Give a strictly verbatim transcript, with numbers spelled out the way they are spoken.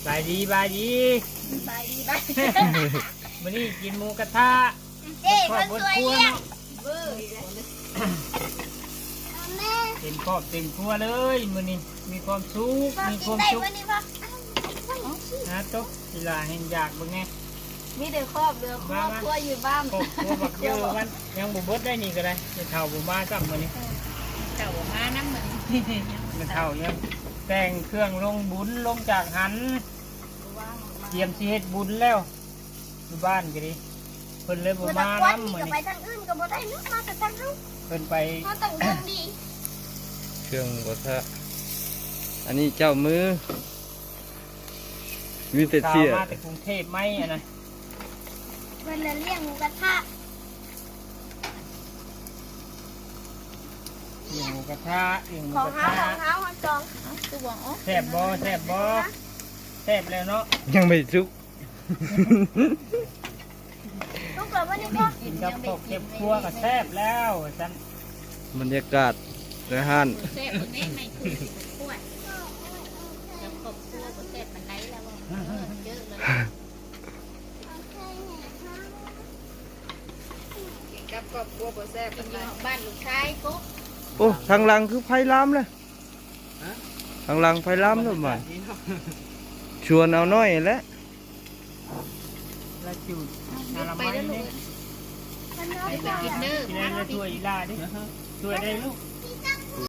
บายดี บายดี บายดี บายดี มื้อนี้กินหมูกระทะ เจ๊ ครอบครัว คนสวยเนี่ย เนาะ เบอร์อีกแล้ว เต็มครอบเต็มครัวเลยมื้อนี้ มีความสุข พ่อ มีความสุข กินได้มื้อนี้พ่อ นะ ตุ๊ก อีหล่าแห่งอยากเบิ่งแน่ มีแต่ครอบเหลือครอบครัวอยู่บ้าน ครอบครัวบักเยอะวัน ยังบ่เบิดได้นี่ก็ได้ เฒ่าบ่มาซ้ำมื้อนี้ เฒ่าบ่มานำมื้อนี้ เฒ่ายังแต่งเครื่องลงบุญลงจากหัน เตรียมสิเฮ็ดบุญแล้ว อยู่บ้านก็ดี เพิ่นเลยบ่มานำมื้อนี้ ไปทางอื่นก็บ่ได้เนาะ มาแต่ทางเฮา เพิ่นไป มาแต่เรื่องดี เครื่องหมูกระทะ อันนี้เจ้ามือ มีแต่เสีย สาวมาแต่กรุงเทพฯไหมอะนะ เพิ่นละเลี้ยงหมูกระทะ เลี้ยงหมูกระทะ เลี้ยงหมูกระทะ ของเฮา ของเฮา เฮาจอง เอ้า คือบ่ อ๋อ แซ่บบ่ แซ่บบ่ แซ่บแล้วเนาะ ยังไม่สุก ต้องเกิดวันนี้ก็ กินกับครอบครัวก็แซ่บแล้วว่าซั่น บรรยากาศในห้าน แซ่บบ่แม่น ไม่ถูกขวด กับครอบครัวก็แซ่บปานใดแล้วบ่ เออ เยอะเลย กินกับครอบครัวบ่แซ่บปานใด บ้านลูกชายกก โอ้ ทางหลังคือไฟลามเลย ฮะ ทางหลังไฟลามเลย บรรยากาศดีเนาะ ชวนเอาน้อยแหละ แล้วจูด เอา อนามัย ไปแล้วลูก นี่ เอ้ย ไปกินเด้อ กินแล้วช่วยอีหล่าดิ ช่วยได้ลูก